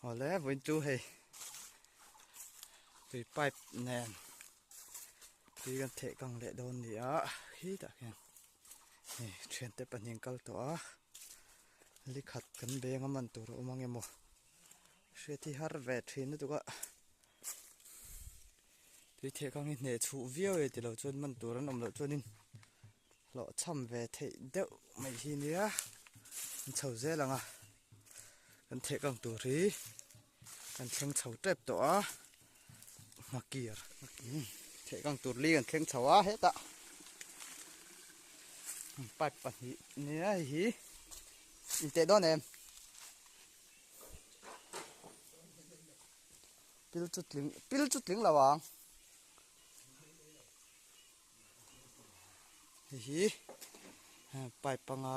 Awle vawiin chu hei tui pipe nen tui kan theh kang leh dawn ni a khitah khian hei thiante pahnih an kal tawh a likhat kan beng a man tur a awm ang emaw hriat hi har ve thin lutuk a tui theh kang hi hneh chhuh viau e tilo chuan man tur an awm loh chuanin hlawh chham ve theih deuh mai hi nia an chho zel ang a kan theh kang tur hi kan thleng chho tep tawh a hmakir theh kang tur li kan thleng chho a hetah pipe pahnih nia hei hi inteh dawn em pil chu tling pil chu tling lo ang. Hei hi pipe panga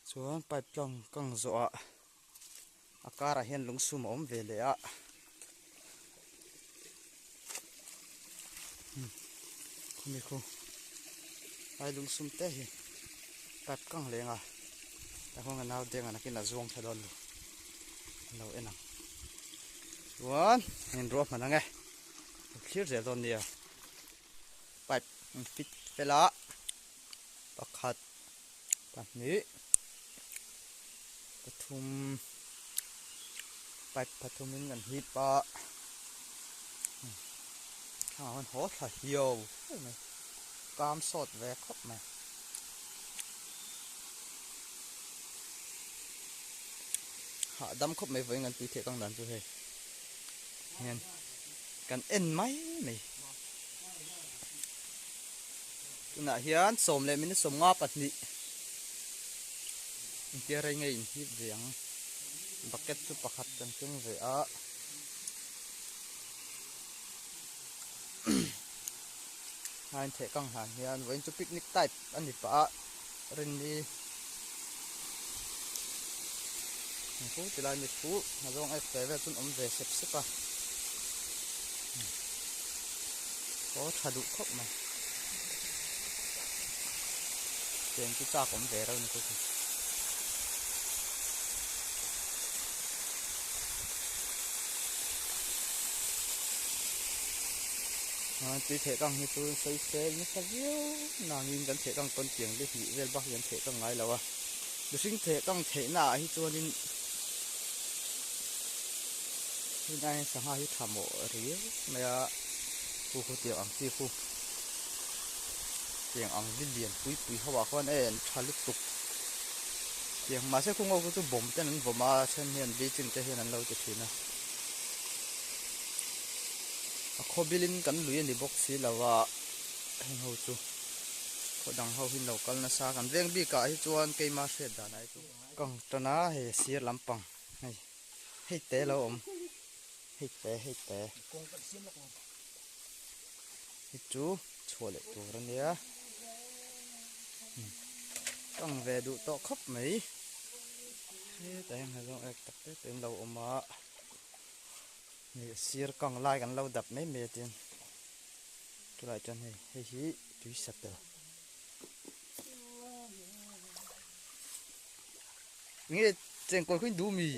chuan pipe tlang kang zawhah a karah hian lung sum a awm ve leh a khumi khu lai lung sum te hi pipe kang leng a tah khuan ka nau deng a nakin a zuang thla dawn lo an lo en ang chuan heng ruahman ang e. Thlir zel dawn nia pipe an fit fel a pakhat pahnih pathum pipe pathum in an hip a thlang ah hian haw thla hiau hiau mai kam sawt ve khawp mai. Hahdam khawp mai vawiin kan tui theih kang dan chu hei hian kan en mai mai tunah hian sawm leh minute sawmnga pahnih engtia rei nge in hip ve ang bucket chu pakhat kan keng ve a hnain theh kang hlan hian vawiin chu picnic type a ni pah a rinni khu ti lai mi khu a zawng ek ve vel chuan awm ve sep sep a aw tha duh khawp mai chen chu chak awm ve reuh ni chu. Tui theh kang hi chu sawi sel nasa viau nangin kan theh kang pawn tiang te hnih vel bak hi an theh kang ngai lo a mihring theh kang theihna ah hi chuanin tunah hian sangha hi tha mawh riau mai a khu khu tiang ang chi khu tiang ang li lian pui pui ho ah khuan e an tha lutuk tiang mahse khung ho khu chu bawm ten an vawm a then hian bleaching te hian an lo ti thin a a khawbil in kan lui a ni bawk si lo a heng ho chu khaw dang ho hi an lo kal nasa kan veng bik ah hi chuan keima hriat dan ah hi chu kang tan a hei a sir lampang hei hei te lo awm hei te hei te hi chu chhuah leh tur a nia kang ve duh tawh khawp mai hetah hian hnathawk ek tak te te an lo awm a hei sir kang lai kan lo dap mai mai a tin chulai chuan hei hei hi tui sa tel nge chengkawl khaw in duh mi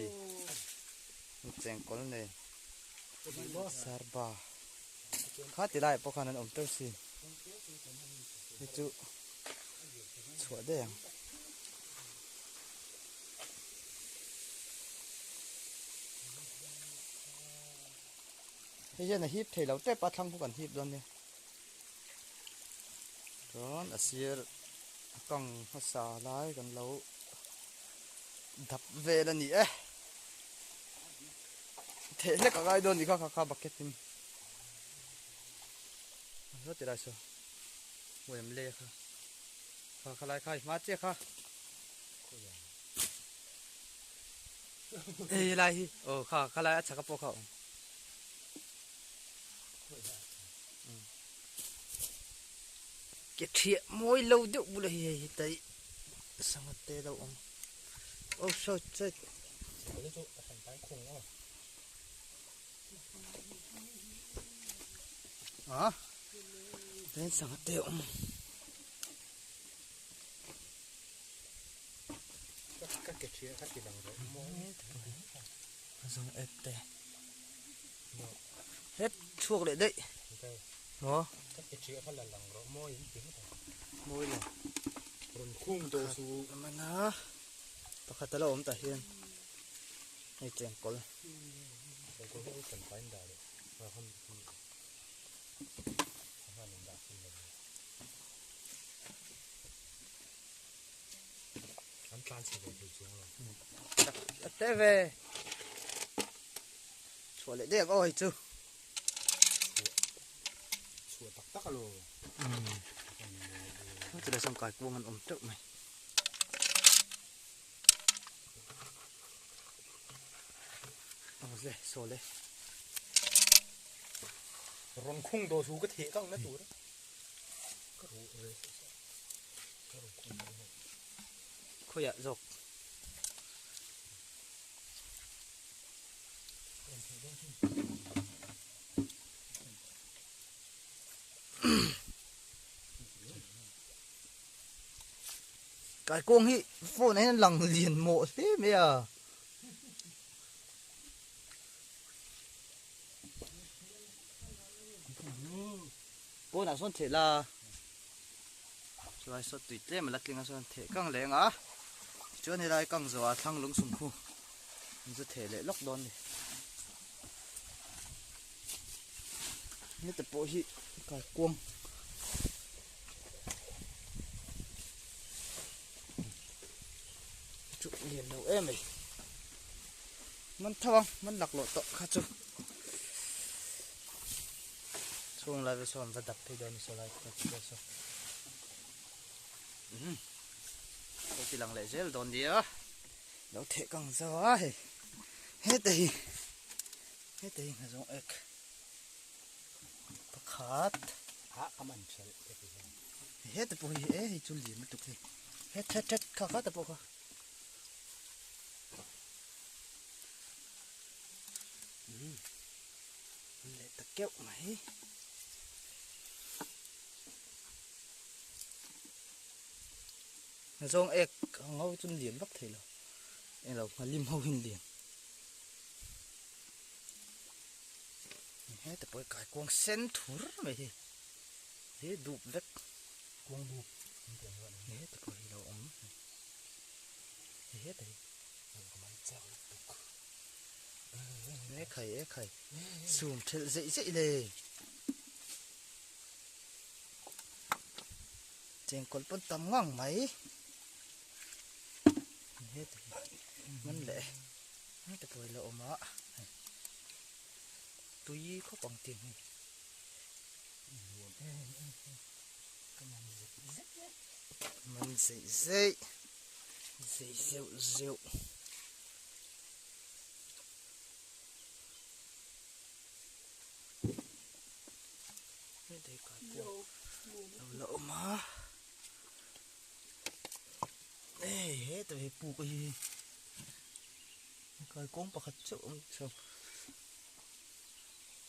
chengkawl nei sarba kha ti lai pawh khan an awm teuh si hei chu chhuah daih ang. Hei hian a hip thei lo tep a thlang khu kan hip dawn nia chuan a sir a kang hmasa lai kan lo dap vel a ni e theh hlek a ngai dawn ni kha kha kha bucket in a ti lai saw huam le kha kha kha lai kha i hma chiah kha hei lai hi aw kha kha lai a chhak a pawh kha awm ke thiah mawi lo deuh bulah hi hei hi tai sangha te lo awm aw saw chet a ten sangha te awm. Ka ke thiah kha ti lang rawh maw. Zawng ek te. Het chhuak leh daih. Maw? Mawi lo. Rawn khung tawh su. Mana pakhat ala awm tah hian hei chengkawl. Chengkawl hi kan pain dah leh. An tlan chhe ve thei chuang lo. A te ve. Chhuah leh dek aw hei chu. Chhuah tak tak alo. Chu le sawng kai kuang an awm teuh mai. Aw le saw le. Rawn khung daw su ka theh kang na tur. Ka ru re. Ka ru khung daw. Khawiah zawk. Kaikuang hi phone ah hian lang lian mawh hle mai a. Pawnah sawn theh la chulai saw tui tlem a la tling a sawn theh kang leng a tichuan helai kang zawh ah thlang lung sum khu an zu theh leh lawk dawn a ni heta pawh hi kaikuang chu lian lo em mai man tho ang man laklawh tawh kha chu. Chhung lai ve sawn va dap phei dawn saw lai tak te saw. Um. Ko ti lang leh zel dawn nia. Lo theh kang zo a hei. Heta hi. Heta hi nghazawng ek. Pakhat. Ha kaman thel te ti hian. Heta pawh hi e hei chu lian lutuk hei. Het het het kha kha ta pawh kha. Um. Leh ta keuh mai. Zawng ek ang ho chu lian vak thei lo. Englo nghalim ho hin lian. Heta pawh hi kaikuang sen thur mai hi. He dup vek. Kuang dup. Heta pawh hi lo awm. Heta hi. E khai e khai sum thelh zeih zeih le chengkawl pawn tam ngang mai heta hi man leh heta pawh hi la awm a tui khawp ang tin hi man zeih zeih zeih zeuh zeuh. Lo la awm a hei heta hi puk hi kaikuang pakhat chauh awm chho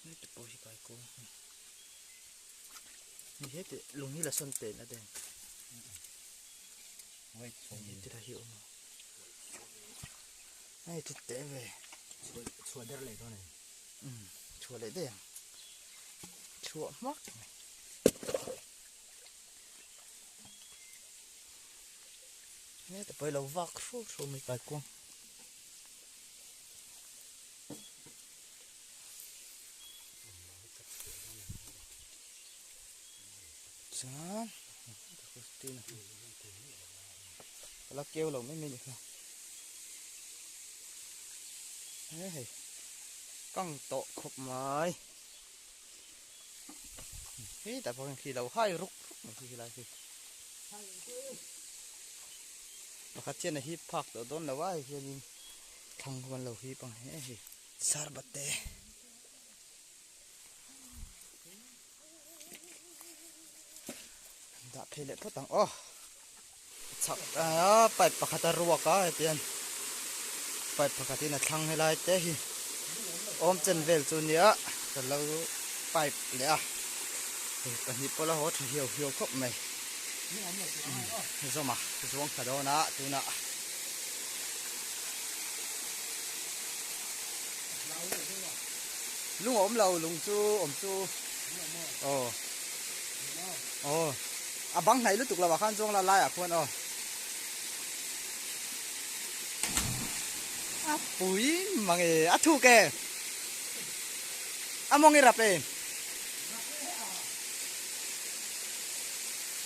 heta pawh hi kaikuang hei heti lung hi la sawn pen a den heti la hi awm a. Hei chu teh ve. Chhuah der leh dawn em? Umm chhuah leh daih ang. Chhuah hmak mai. Heta pawh hi lo vak hruau hruau mai kaikuang. Chuan ka la keu lo mai mai ni kha he hei kang tawh khawp mai hei tah pawh hian khi lo hai ruk ruk mai khi lai khi pakhat hian a hip phak tawh dawn lo a hei hianin thlang huan lo hip ang he hei sarbate. Dah phei leh phawt ang aw. Chhak a pipe pakhat a ruak a hetiang pipe pakhat in a thlang helai te hi awm chen vel chu nia ka lo pipe leh a hei pahnih pawh la haw tha hiau hiau khawp mai zawm a zuang thla dawn a tunah. Lung a awm lo, lung chu awm chu aw aw a bang hnaih lutuk lo ah khan zawng la laiah khuan aw a pui mang e a thuk e a mawng i rap e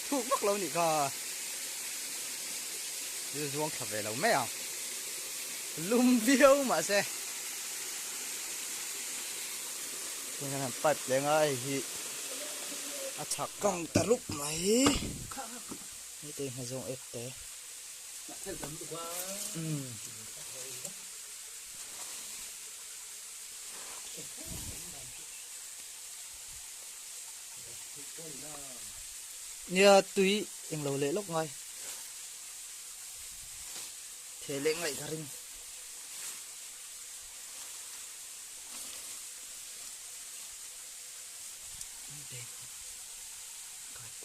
thuk vak lo nih kha zuang thla ve lo mai ang lum viau mahse. Hian pipe leng a hei hi a chhak kang ta rup mai hei te hma zawng ek te nia tui englo leh lawk ngai theh leh ngaih ka ring.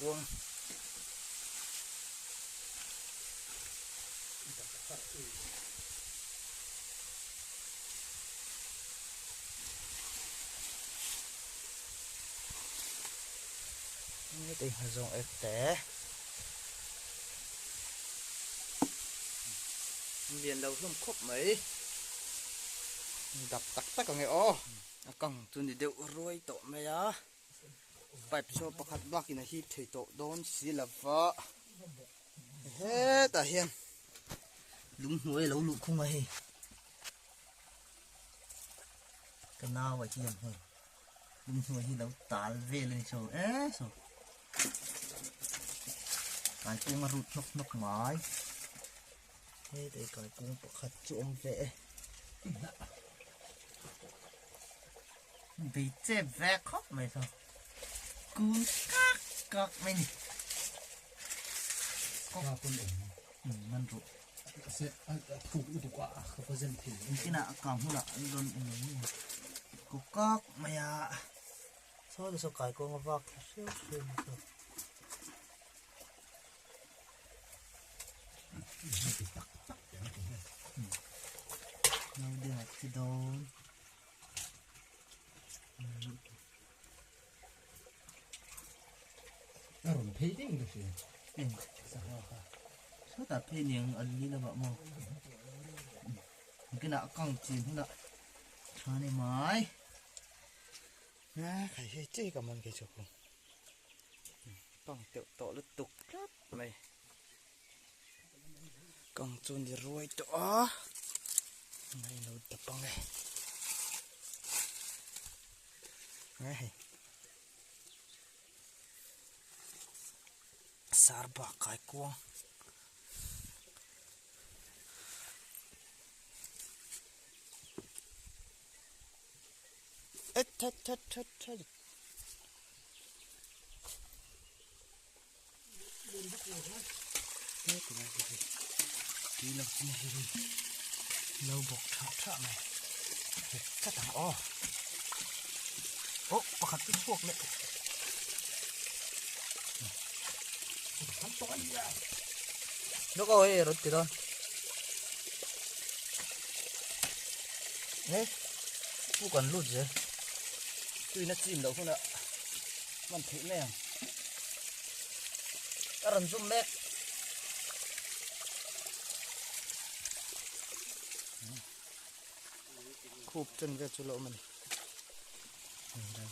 Kuang zawng ek te lian lo hlawm khawp mai dap tak tak ang e aw a kang chu ni deuh ruai tawh mai a pipe saw pakhat bakin a hip thei tawh dawn si lova hetah hian lung hnuai a lo luh khung a hei ka nau ah hian hei lung hnuai hi lo tal vel a ni saw e saw kaikung a rut hnawk hnawk mai heta kaikung pakhat chu awm ve e bei chep ve khawp mai saw kun kak kak mai ni man ru se a thuk lutuk a ka va zen thei engtinah a kang hunah an rawn eng ko kak mai a saw te saw kaikuang a vak thla hreu hreu mai saw no ding a thi dawn a rawn phei ding ka hria eng sangha kha sawtah phei niang an ni lovah maw engtinah a kang chin hunah tha ni mai a khai hei che ka man kei chu kung kang teuh tawh lutuk tlat mai kang chu ni ruai tawh a mai lo dap ang e nge hei sar bak kai kuang ê thắt thắt thắt thắt lo bawk tha tha mai chat ang aw oh pakhat chu chhuak leh nó có hei rot ti dawn nge pu kan lut zel tuina chim loh hunah man theih mai ang a rawn zum mek khup chen vel chu la awm a ni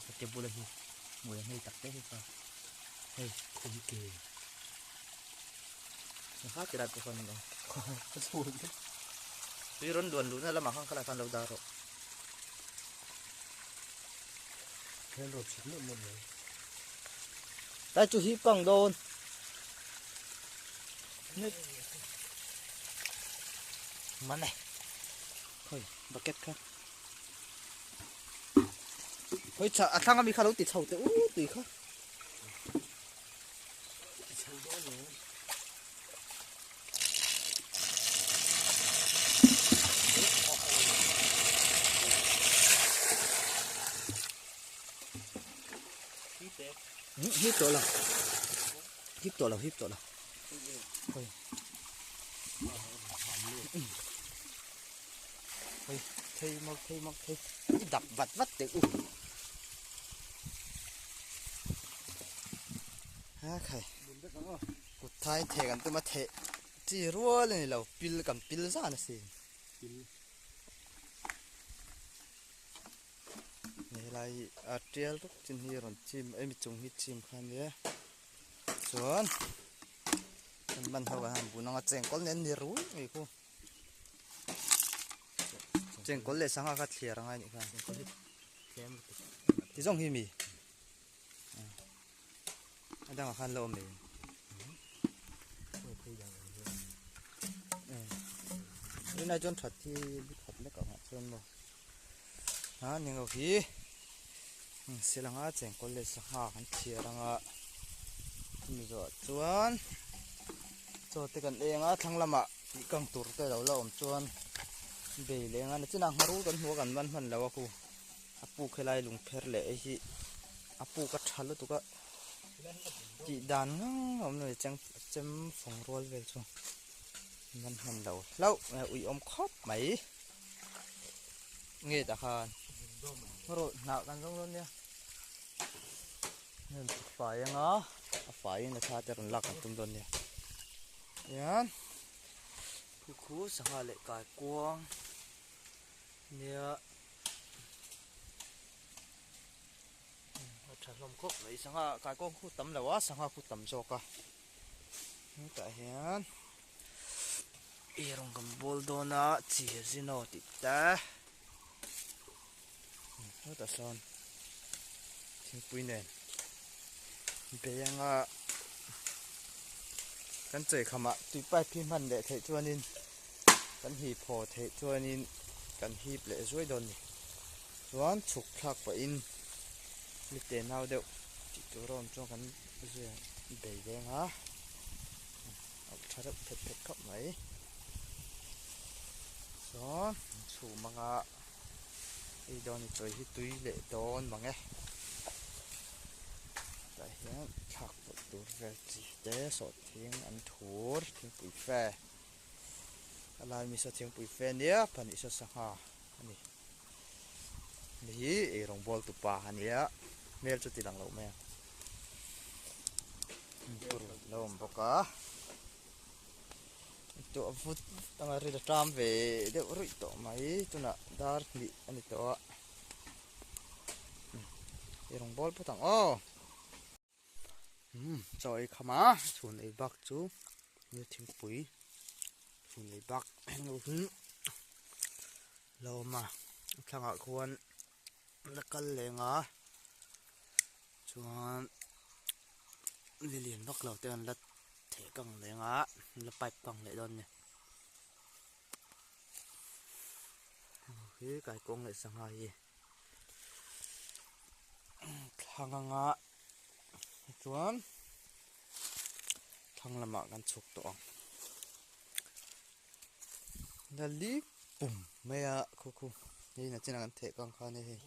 ka ke bula hi hmui a hmei tak te hi kha hei khum ke ha ti lai pawh khan an awm tui rawn luan luhna lamah khan khalai khan lo dah rawh Hian rawt chhuk mawlh mawlh mai. Lai chu hi kang dawn. Man e. Khoi bucket kha. Khoi cha a thlang ami kha lo ti chho te u tui kha. Ti chho dawn lo. Hip tawh lo hip tawh lo hip tawh lo hoi hoi thei mak thei mak thei i dap vat vat teh u ha khai kut thai theh kan tum a theh chi rual a ni lo pil kan pil zan asin helai a tial ruk chin hi rawn chim emi chung hi chim kha ania chuan kan man ho kan han bun anga chengkawl nen ni rui mai khu. Chengkawl leh sangha kha thliar angai nih kha. Ti zawng hi mi. A dangah khan la awm mai. Tunah chuan that hi khat lek angah chuan maw. Ha ni ho hi sel anga chengkawl leh sangha kan thliar anga chumi zawhah chuan chaw te kan eng a thlang lamah tih kang tur te lo la awm chuan bei leh anga nachinah ngharu kan hmu a kan man hman lo a khu a puk helai lungpher leh hei hi a puk a tha lutuk a tih dan ngang a awm lo ni cheng chem fawng rual vel chu man hman lo hlauh ui awm khawp mai. Nge tah khan rawh hnah kan zawng dawn nia hnim fai anga a faiin a thla te rawn lak kan tum dawn nia hian khu khu sangha leh kai kuang nia a tha hlawm khawp mai sangha kai kuang khu tam lo a sangha khu tam zawk a hetah hian. Ei rawng kan bawl dawn a chi zin aw tih te hetah sawn thingpui nen bei anga kan chei khamah tui pipe hi hman leh theih chuanin kan hip haw theih chuanin kan hip leh zuai dawn a ni chuan chhuk thlak pahin lite nau deuh tih tur a awm chuan kan zui bei veng a. A tha reuh phet phet khawp mai chuan chhum anga ei dawn ni chawi hi tui leh dawn mang e tah hian thlak pawlh tur vel chi te sawhthing an thur thingpui fe a lai mi saw thingpui fe ania pahnih saw sangha a ni hei hi eirawng bawl tupa a nia hmel chu ti lang loh mai ang. Tur lo awm bawk a tawh a vut anga ril a ṭam ve deuh ruih tawh mai tunah dar hnih a ni tawh a ei rawng bawl phawt ang aw umm chaw ei kham a chhun ei bak chu thingpui chhun ei bak heng lo hi lo awm a a thlangah khuan la kal leng a chuan li lian vak lo te an la theh kang leng a an la pipe kang leh dawn a ni hi kaikuang leh sangha hi thlang anga chuan thlang lamah kan chhuk tawh ang la lik pum mai a khu khu hei nachin ah kan theh kang khan hei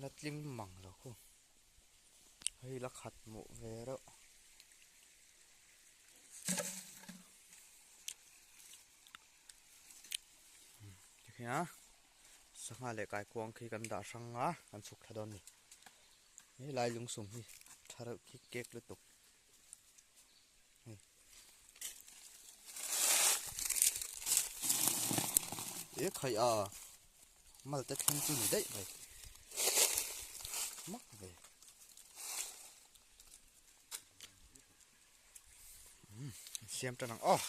la tling mang lo khu hei la khat hmuh ve reuh tikhian sangha leh kaikuang khi kan dah hrang a kan chhuk thla dawn a ni helai lungsum hi tha reuh khi cake lutuk. E khai a mal te thleng chu ni daih mai mak ve siam tan ang aw.